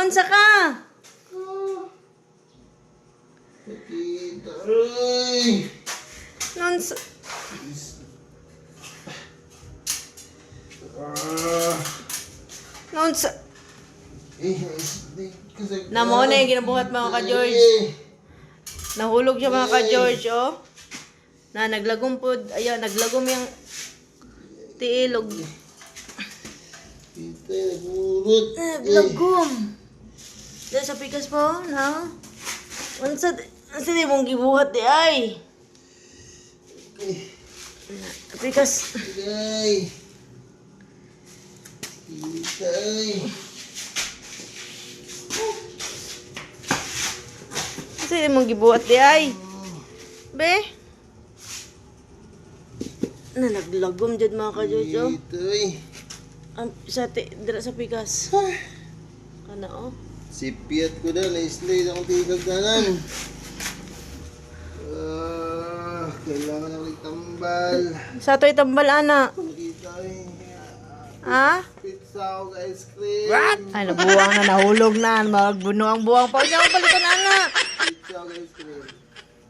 Naunsa ka? Sakit. Aray! Naunsa? Ah. Naunsa? Eh, kasi. Na mo na yung ginabuhat, mga ka-George. Nahulog siya, mga ka-George, oh. Na naglagom po, ayan, naglagom yung tiilog. Kita, nagurot. Naglagom. Dahil sa pikas po, no? Unsa, unsa di mong gibuhat di ay? Pikas. Ay. Kita, ay. Unsa di mong gibuhat di ay? Be? Na naglagom jud, mga ka-George, oh. Kita, ay. Ang, sa ti, dira sa pikas. Kana, oh. Sipiat ko na, na-slide akong tigag tanan. Ah, kailangan ako itambal. Sa ato itambal ana. Kita, ay. Ha? Pizza o ice cream. Ay, nabuwang na, nahulog na. Magbuno ang buwang pa. Unya, akong palitan, ana. Pizza o ice cream.